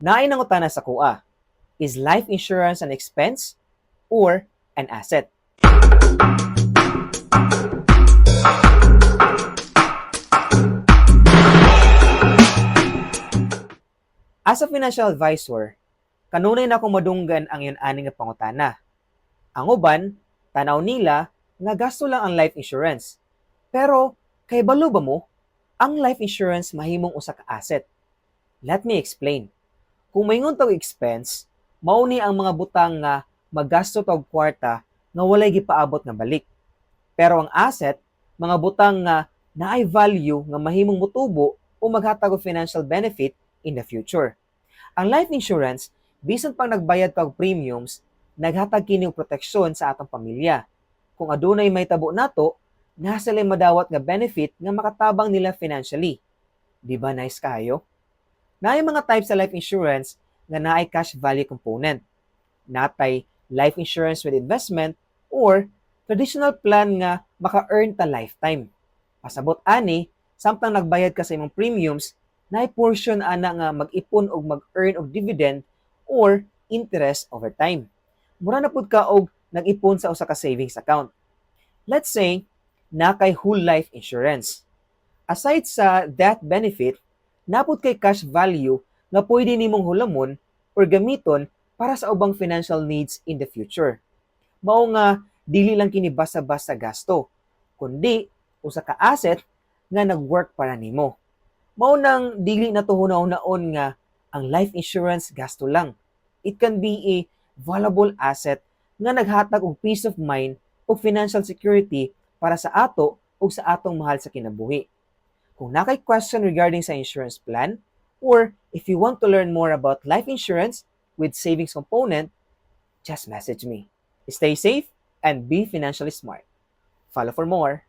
Naay nangutana sa akoa, is life insurance an expense or an asset? As a financial advisor, kanunay na akong madunggan ang ingon ani nga pangutana. Ang uban, tanaw nila nga gasto lang ang life insurance. Pero kay balo ba mo, ang life insurance mahimong usa ka asset? Let me explain. Kung maingon tag expense, mao ni ang mga butang nga magasto tag kwarta nga walay gipaabot nga balik. Pero ang asset, mga butang nga naay value nga mahimong motubo o maghatag og financial benefit in the future. Ang life insurance, bisan pang nagbayad ka og premiums, naghatag kini og proteksyon sa atong pamilya. Kung adunay mahitabo nato, naa sila'y madawat nga benefit nga makatabang nila financially. Di ba nice kayo? Naay mga types sa life insurance nga naay cash value component. Naa tay life insurance with investment or traditional plan nga maka-earn ta lifetime. Pasabot ani, samtang nagbayad ka sa imong premiums, naay portion ana nga mag-ipon og mag-earn og dividend or interest over time. Mura na pud ka og nag-ipon sa usa ka savings account. Let's say, naa kay whole life insurance. Aside sa death benefit, naa pud kay cash value nga pwede nimong hulamon or gamiton para sa ubang financial needs in the future. Mao nga dili lang kini basta-basta gasto, kundi usa ka asset nga nag-work para nimo. Mao nang dili nato huna-hunaon nga ang life insurance gasto lang. It can be a valuable asset nga naghatag og peace of mind ug financial security para sa ato ug sa atong mahal sa kinabuhi. Kung naa kay question regarding sa insurance plan or if you want to learn more about life insurance with savings component, just message me. Stay safe and be financially smart. Follow for more.